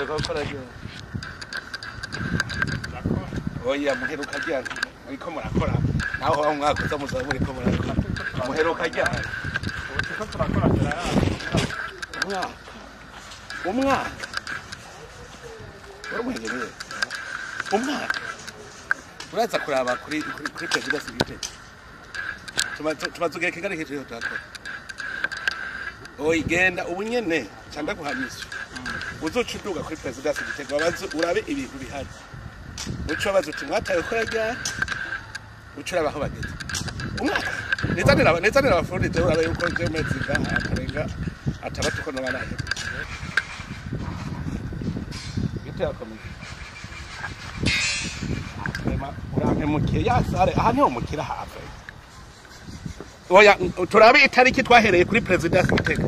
Gukora ryo. Oya, muheruka ryari muriko murakora? Naho aho mwakoze muzaba muriko murakora, muheruka ryari? Ubu turiko turakora Umwaka, umwaka. Wari umuhengereye umwaka, uraza kuraba kuri perezida Sigitego. Tumaze igihe kingana iki turiho turakora? Oya, genda ubu nyene ca ndaguha mission, uzoca uduga kuri perezida Sigitego, babaze urabe ibintu bihari, uca ubabaza uti: "Mwataye gukora ryari?" Uca uraba aho bageze. Umwaka, nizanira abafundi jewe, urabe yuko jewe mezi ngaha atarenga 6 ko noba naheze. Bite yakomeye. Rema, urampemukiye ya sare aha niho mukira have. Oya, turabe itariki twahereye kuri perezida Gitega,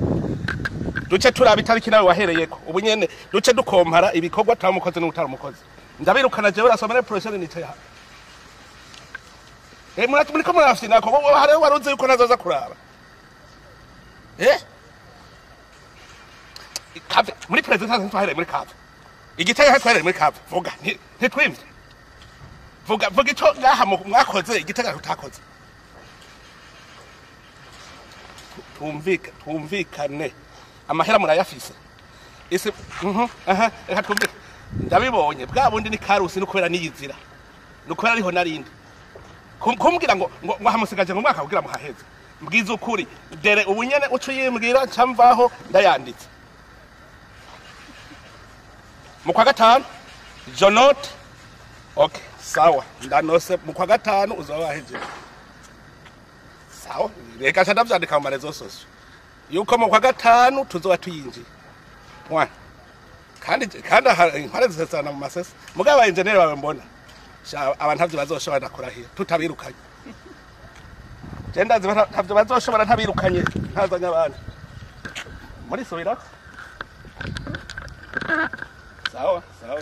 duce turaba itariki nawe wahereyeko. Ubu nyene duce dukompara ibikorwa, turamukoze n'utaramukoze. Ndabirukana jewe, urasoma prochaine nicaye aha. Eh, murati muriko murafyina ko hariho waruzi yuko nazoza kuraba. Eh, cave muri perezida twahereye muri cave, Igitega twahereye muri cave. Vuga, ntitwimvye. Vuga, vuga ico ngaha mwakoze Igitega tutakoze. Twumvikane, amahera murayafise isi. Aha, reka twumvike. Ndabibonye bwa bundi ni karusi, no kubera niyizira, no kubera ariho narindi. Kumbwira ngo hamusigaje ngo mwaka kugira muhaheze. Mbwiza ukuri dere, ubu nyene uca uyimbwira, nca mvaho ndayanditse mu kwa gatanu. Je note. Okay, sawa, ndanose mu kwa gatanu uzoba wahejeje. Sawa, reka nca ndavyandika mu ma réseaux sociaux yuko mu kwa gatanu tuzoba tuyinjiye. Point. Kandi aha inkware zisesana mu masese, mugabo aba engineer bawe mbona sha aba ntavyo bazoshobora, ndakurahiye, tutabirukanye. Je ndazi ntavyo bazoshobora ntabirukanye, ntazanye abandi muri subirako. Sawa sawa.